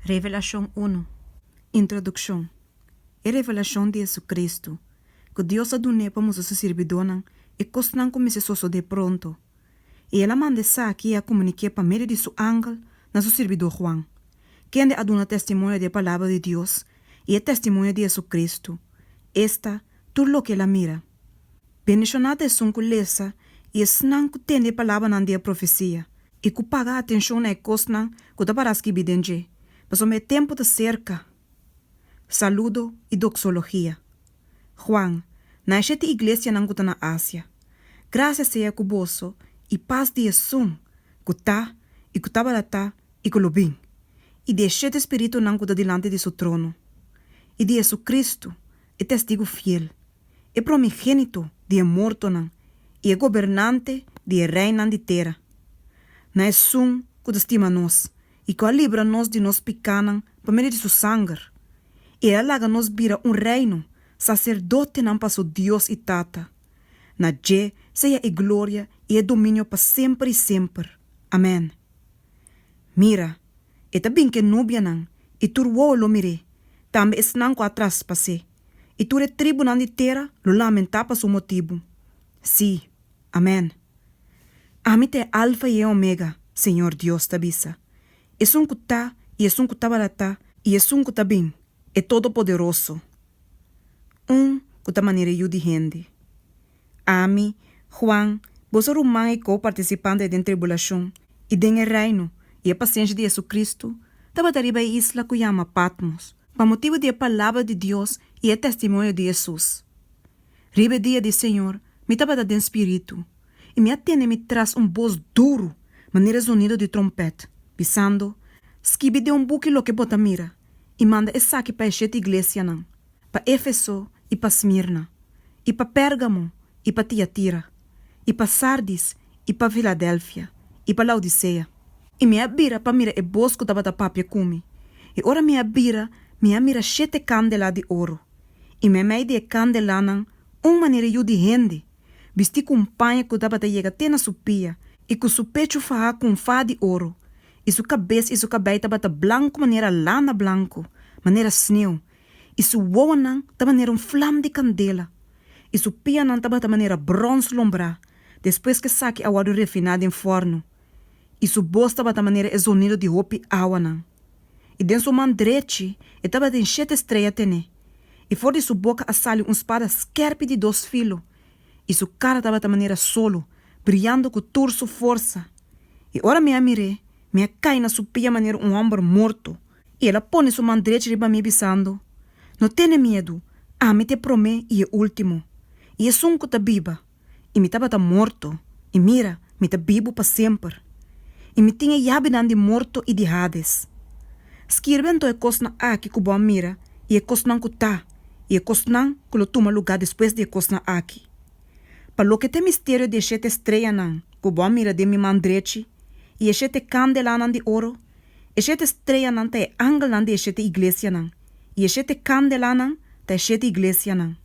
Revelashon unu. Introdukshon, E revelashon di Hesu-Kristu, ku Dios a dun'é pa mustra su sirbidónan e kosnan ku mester sosodé pronto. I el a manda esaki i a komunik'é pa medio di su angel na su sirbidó Juan, kende a duna testimonio di e palabra di Dios i e testimonio di Hesu-Kristu, esta, tur loke el a mira. Bendishoná ta esun ku lesa i esnan ku tende e palabranan di e profesia i ku paga atenshon na e kosnan ku ta pará skibí den dje, pasobra e tempu ta serka. Saludo i doksologia. Juan, na e shete iglesianan ku ta na Asia. Grasia sea ku boso i pas di Esun ku ta i ku tabata ta i ku lo bin, i di e shete spiritunan ku ta dilanti di su trono, i di Hesukristu, e testigu fiel, e promigénito di e mortonan i e gobernante di e reinan di tera. Na Esun ku ta stima nos i ku a libra nos di nos pikánan pa medio di su sanger, i el a laga nos bira un reino, saserdotenan pa su Dios i Tata. Na dje sea e gloria i e dominio pa semper i semper. Amèn. Mira, e ta bin ku e nubianan, i tur wowo lo mir'é, tambe esnan ku a traspas'é, i tur e tribunan di tera lo lamentá pa su motibu. Sí, Amèn. Ami ta e Alfa i e Omega, Señor Dios ta bisa, Esun ku ta, i Esun ku tabata ta, i Esun ku ta bin, e Todopoderoso. Un ku ta manera e Yu di hende. Ami, Juan, boso ruman i ko-partisipante den tribulashon i den e Reino i e pasenshi di Jesucristo, tabata riba e isla ku yama Patmos, pa motibu di e palabra di Dios i e testimonio di Jesus. Riba e dia di Señor mi tabata den spiritu, i mi a tende mi tras un bos duru manera e zonido di trompèt, bisando, Skibi den un buki loke bo ta mira, i manda esaki pa e shete iglesianan, pa Éfeso i pa Smirna, i pa Pérgamo i pa Tiatira, i pa Sardis i pa Filadelfia i pa Laodisea. I mi a bira pa mira e bos ku tabata papia ku mi, i ora mi a bira, mi a mira shete kandela di oro, i meimei di e kandelanan un manera yu di hende, bistí ku un paña ku tabata yega te na su pia i ku su pechu fahá ku un faha di oro, i su kabes i su kabei tabata blanku manera lana blanku, manera sneu, i su wowonan ta manera un flam di kandela, i su pianan tabata manera bròns lombrá despues ku esaki a wòrdu refiná den fòrnu, i su bos tabata manera e zonido di hopi awanan. I den su man drechi e tabatin shete strea tené, i for di su boka a sali un spada skèrpi di dos filo, i su kara tabata manera solo, briando ku tur su forsa. I ora mi a mir'é, mi a kai na su pia manera un hòmber morto. I el a pone su man drechi riba mi, bisando, No tene miedu, ami ta e promé i e último, i esun ku ta biba. I mi tabata morto, i mira, mi ta bibu pa semper. I mi tin e yabinan di morto i di Hades. Skirbi anto e kosnan aki ku bo a mira i e kosnan ku ta, i e kosnan ku lo tuma lugá despues di e kosnan aki. Pa loke ta e misterio di e shete streanan ku bo a mira den mi man drechi i e shete kandelanan di oro, E shete streanan ta e angelnan di e shete iglesianan, i e shete kandelanan ta e shete iglesianan.